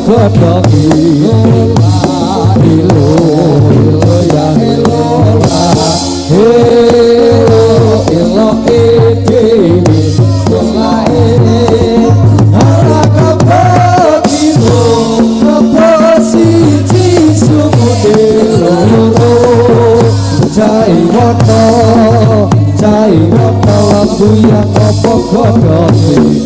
godhonge. Ilo ilo ya ilo la, ilo ilo dewe sungae ora kebagi kebo siji sumute loro. Jaiwoto, jaiwoto lembuyang apa godhonge.